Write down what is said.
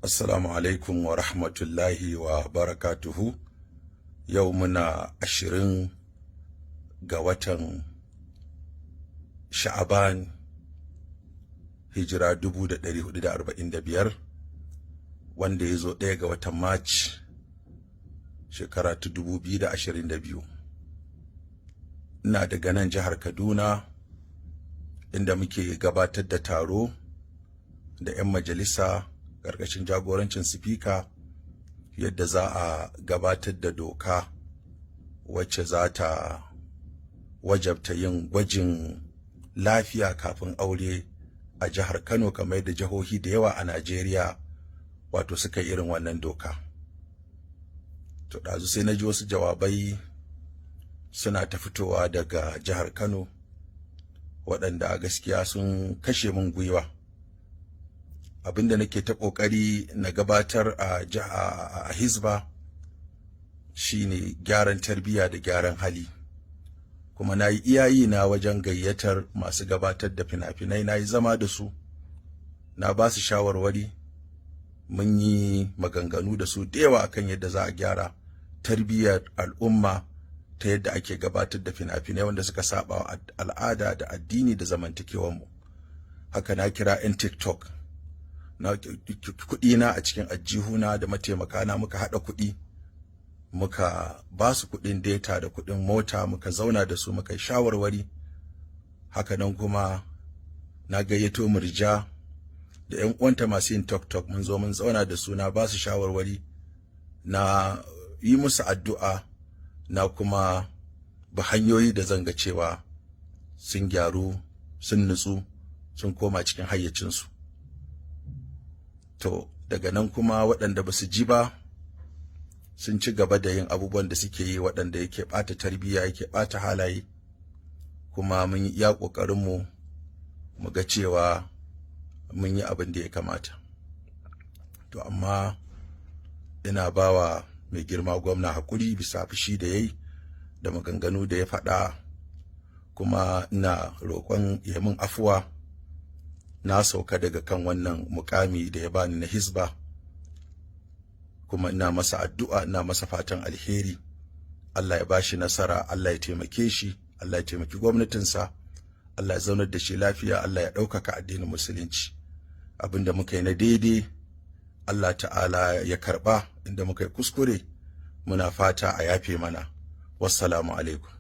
Assalamu alaikum wa rahmatullahi wa barakatuhu. Yau muna 20 ga watan Sha'aban, hijira 1445, wanda ya zo 1 ga watan March, shekara ta 2022. Ina daga nan jihar Kaduna, inda muke gabatar da taro da 'yan majalisa ƙarƙashin jagorancin sifika, yadda za a gabatar da doka wacce za ta wajabta yin gwajin lafiya kafin aure a jihar Kano, kamar yadda jihohi da yawa a Najeriya wato suka yi irin wannan doka. To, ɗazu sai na ji wasu jawabai suna ta fitowa daga jihar Kano waɗanda a gaskiya sun kashe min gwiwa. Abinda nake ta ƙoƙari na gabatar a Hizba shine gyaran tarbiyya da gyaran hali. Kuma na yi iyayi na wajen gayyatar masu gabatar da fina-finai, na yi zama da su, na ba su shawarwari, mun yi maganganu da su da yawa akan yadda za a gyara tarbiyyar al'umma ta yadda ake gabatar da fina-finai wanda suka saba wa al'ada da addini da zamantakewarmu. Haka na kira 'yan TikTok, na kuɗi na a cikin ajihuna da mataimaka na, muka haɗa kuɗi, muka ba su kuɗin data da kuɗin mota, muka zauna da su, muka yi shawarwari. Haka nan kuma na gayyato Murja da 'yan uwanta masu yin TikTok, mun zo mun zauna da su, na ba su shawarwari, na yi musu addu'a, na kuma bi hanyoyi da zan ga cewa sun gyaru, sun nutsu, sun koma cikin hayyacinsu. To, daga nan kuma waɗanda ba su ji ba sun ci gaba da yin abubuwan da suke yi, waɗanda yake ɓata tarbiyya, yake ɓata halaye. Kuma mun yi iya ƙoƙarinmu mu ga cewa mun yi abin da ya kamata. To, amma ina bawa mai girma gwamna haƙuri bisa fushi da ya yi da maganganu da ya faɗa, kuma ina roƙon ya min afuwa. Na sauka daga kan wannan mukami da ya bani na Hisba, kuma ina masa addu'a, ina masa fatan alheri. Allah ya bashi nasara, Allah ya taimake shi, Allah ya taimaki gwamnatinsa, Allah ya zaunar da shi lafiya, Allah ya ɗaukaka addinin Musulunci. Abinda muka yi na daidai, Allah Ta'ala ya karɓa. Inda muka yi kuskure, muna fata a yafe mana. Wassalamu alaikum.